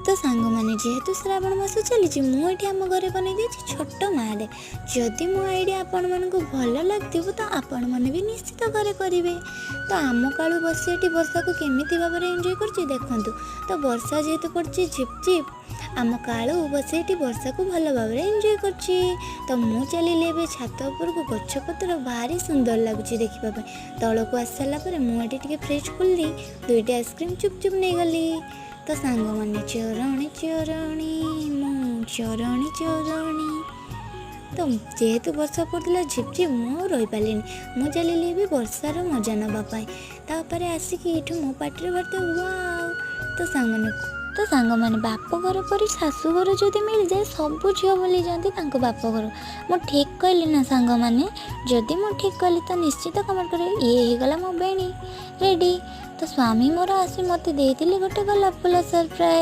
ତ ସାଙ୍ଗମାନେ, ଯେହେତୁ ଶ୍ରାବଣ ମାସ ଚାଲିଛି, ମୁଁ ଏଠି ଆମ ଘରେ ବନେଇ ଦେଇଛି ଛୋଟ ମହାଦେବ। ଯଦି ମୋ ଆଇଡ଼ିଆ ଆପଣମାନଙ୍କୁ ଭଲ ଲାଗିଥିବ, ତ ଆପଣମାନେ ବି ନିଶ୍ଚିତ ଘରେ କରିବେ। ତ ଆମ କାଳୁ ବସି ଏଠି ବର୍ଷାକୁ କେମିତି ଭାବରେ ଏନ୍ଜୟ କରୁଛି ଦେଖନ୍ତୁ। ତ ବର୍ଷା ଯେହେତୁ ପଡ଼ୁଛି ଝିପ୍ ଝିପ୍, ଆମ କାଳୁ ବସି ଏଠି ବର୍ଷାକୁ ଭଲ ଭାବରେ ଏନ୍ଜୟ କରୁଛି। ତ ମୁଁ ଚାଲିଲି ଏବେ ଛାତ ଉପରକୁ। ଗଛପତ୍ର ଭାରି ସୁନ୍ଦର ଲାଗୁଛି ଦେଖିବା ପାଇଁ। ତଳକୁ ଆସି ସାରିଲା ପରେ ମୁଁ ଏଠି ଟିକେ ଫ୍ରିଜ୍ ଖୋଲି ଦୁଇଟି ଆଇସ୍କ୍ରିମ୍ ଚୁପ୍ ଚୁପ୍ ନେଇଗଲି। ତ ସାଙ୍ଗମାନେ, ଚରଣୀ ଚରଣୀ ମୁଁ ଚରଣୀ ଚରଣୀ। ତ ଯେହେତୁ ବର୍ଷା ପଡ଼ୁଥିଲା ଝିପ୍ ଝିପ୍, ମୁଁ ଆଉ ରହିପାରିଲିନି। ମୁଁ ଚାଲିଲି ଏବେ ବର୍ଷାର ମଜା ନେବା ପାଇଁ। ତାପରେ ଆସିକି ଏଇଠୁ ମୋ ପାଟିରେ ବାହାରିଥାଏ ୱାଓ। ତ ସାଙ୍ଗମାନେ, ବାପଘର ପରି ଶାଶୁଘର ଯଦି ମିଳିଯାଏ, ସବୁ ଝିଅ ଭୁଲିଯାଆନ୍ତି ତାଙ୍କ ବାପଘର। ମୁଁ ଠିକ୍ କହିଲି ନା ସାଙ୍ଗମାନେ? ଯଦି ମୁଁ ଠିକ୍ କହିଲି, ତ ନିଶ୍ଚିତ କମେଣ୍ଟ କରିବେ। ଇଏ ହେଇଗଲା ମୋ ବେଣୀ ରେଡ଼ି। ତ ସ୍ୱାମୀ ମୋର ଆସି ମୋତେ ଦେଇଥିଲେ ଗୋଟେ ଗୋଲାପ ଫୁଲ ସରପ୍ରାଇଜ୍।